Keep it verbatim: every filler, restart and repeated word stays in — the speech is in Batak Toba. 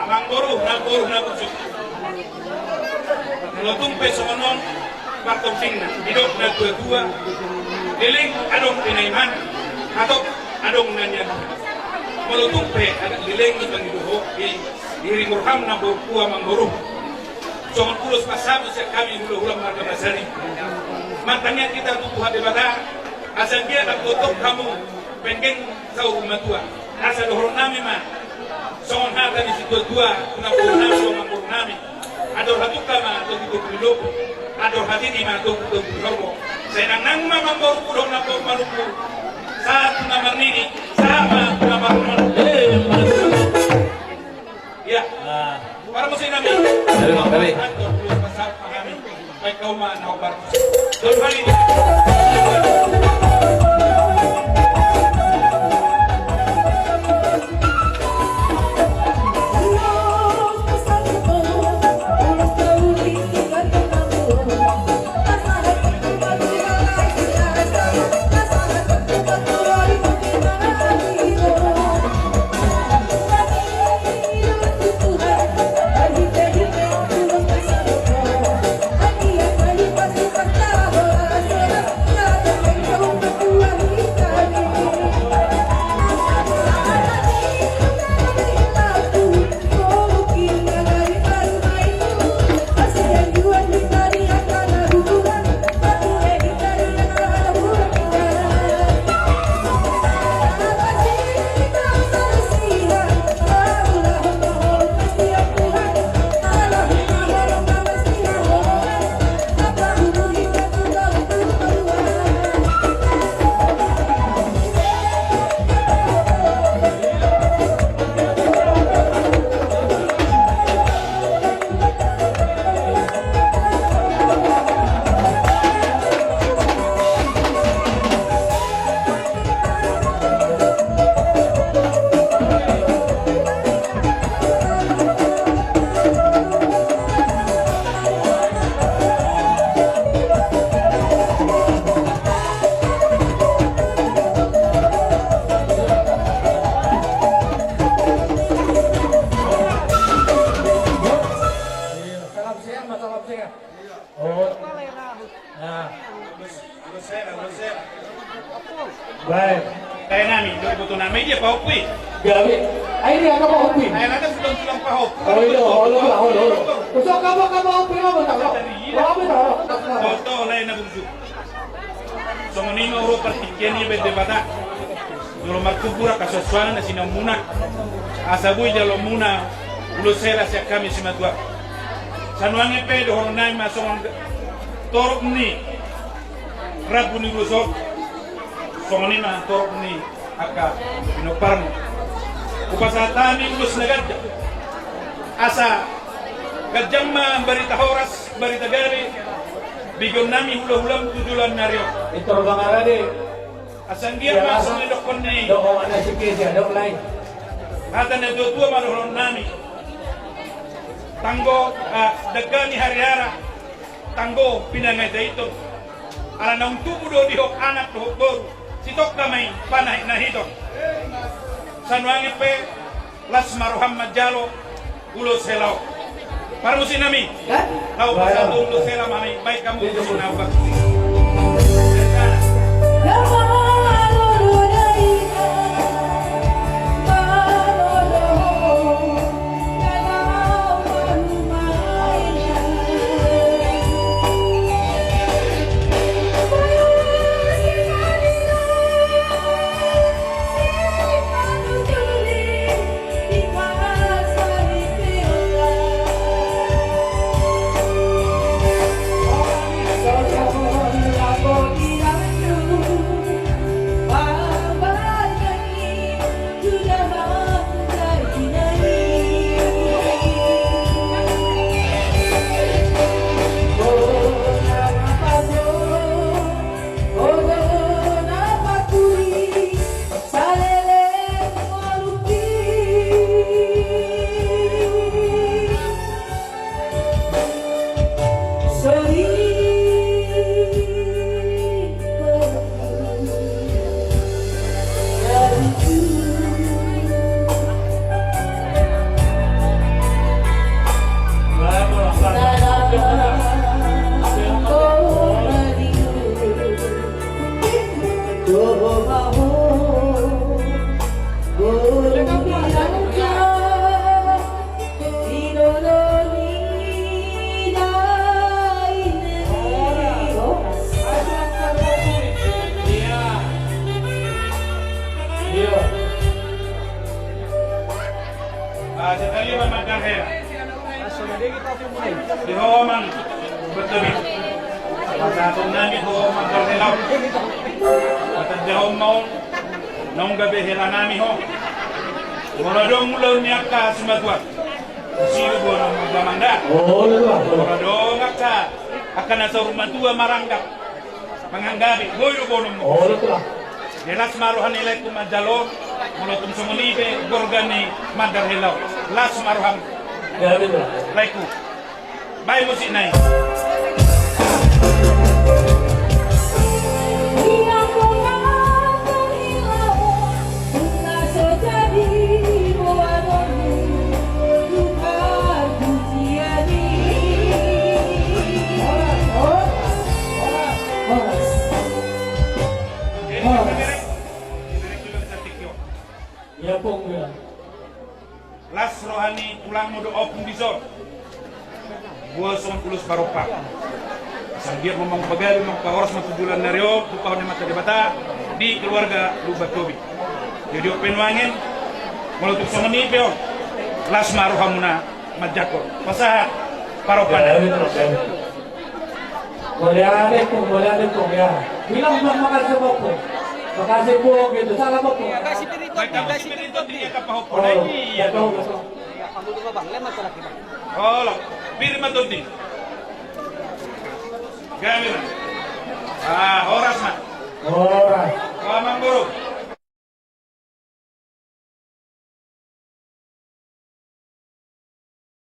Amangboru, namboru, namboru. Molo tung pe songon on, partopingna, didok na tua-tua, leleng adong di na iman, hatop adong na nian. Molo tung pe adat leleng i pangidoho, i, i ringurham namboru, amangboru. Songon ulos pasahat sian hami hula-hula marga Basari. Martangiang hita tu Tuhan Debata, asa anggiat tongtong hamu penggeng saur matua. Asa dohonon nami ma songon hata ni situa-tua, tu namboru nami, tu amangboru nami. Andor hatungka ma togu-togu ni lombu, andor hatiti ma togu-togu ni horbo. Sai nangnang ma amangboru dohot namboru manungkun sahat tu na marnini, sahat ma tu na marnono. Eh, mas. Ia. Parmusik nami. Dari Bang Gabe. Andor ulos pasahat ma hami. Baik, kau ma na obar. Tuhan ini. Salam sehat, Mas, salam sehat. Oh. Nah. Baik. Ai nami, do butuh nama dia pahopui. Gabe. Ai dia apa pahopui? Ai ada sudah sudah pahopui. Oh iya, holo, holo, holo. Usah kamu, kamu pahopui apa tak? Apa tak? Foto lain na bungsu. Songon i ma ro partingkian i, bahen Debata. Jolo martubu ra kasuansuanan na sinaunmuna. Asa boi jaloonmuna ulos hela sian hami simatua. Sanuange pe dohonon nami ma songon torop ni rambu ni ulos on. Songon i ma torop ni angka pinomparmu. Hupasahat hami ulos na ganjang. Asa ganjang ma barita horas, barita gabe, begeon nami hulahulam tu joloan ni ari on. Pintor bangarade. Asa anggiat ma songon na nidokkon ni. Dohot na sike si adong lai. Hata ni natuatua ma dohonon nami. Tanggo, ah, dangka ni hariara. Tanggo pinangido-ido. Ala naung tubu do di ho anak dohot boru. Sitongka ma i panahit na hiton. Sanuange pe las ma roham manjalo ulos hela on. Parmusik nami. Hah? Laho pasahat ulos hela ma hami, baik hamu tu na obat. Setalima mandar hela. Di ho amang, betul. Pasahaton nami ho mandar hela. Patanda ho ma on. Naung gabe hela nami ho. Molo adong ulaon ni angka simatua, si do boanon manggamang da. Molo adong angka, angka na saur matua marangga, manganggabe, boi do boanon. Las ma roha ni laengku manjalo. Molo tung songon i pe gorga ni mandar hela on, las ma roham laengku. Baen musik nai. Las roha ni tulangmu do ompung dison. Boa songon ulos parompa. Sai anggiat ma mangupagabe, mangupahoras ma tu joloan ni ari on, tu paon ni Amanta Debata di keluarga Lumban Tobing. Jadi on pe nuaeng, molo tung songon i pe on, las ma rohamuna manjangkon. Pasahat parompa. Boleh ada pun, boleh ada pun ya. Bilang bang makasih bang pun. Makasih bang gitu, salah bang pun. Makasih bang pun. Olo, pir ma tonding. Gabe ma. Ah, ora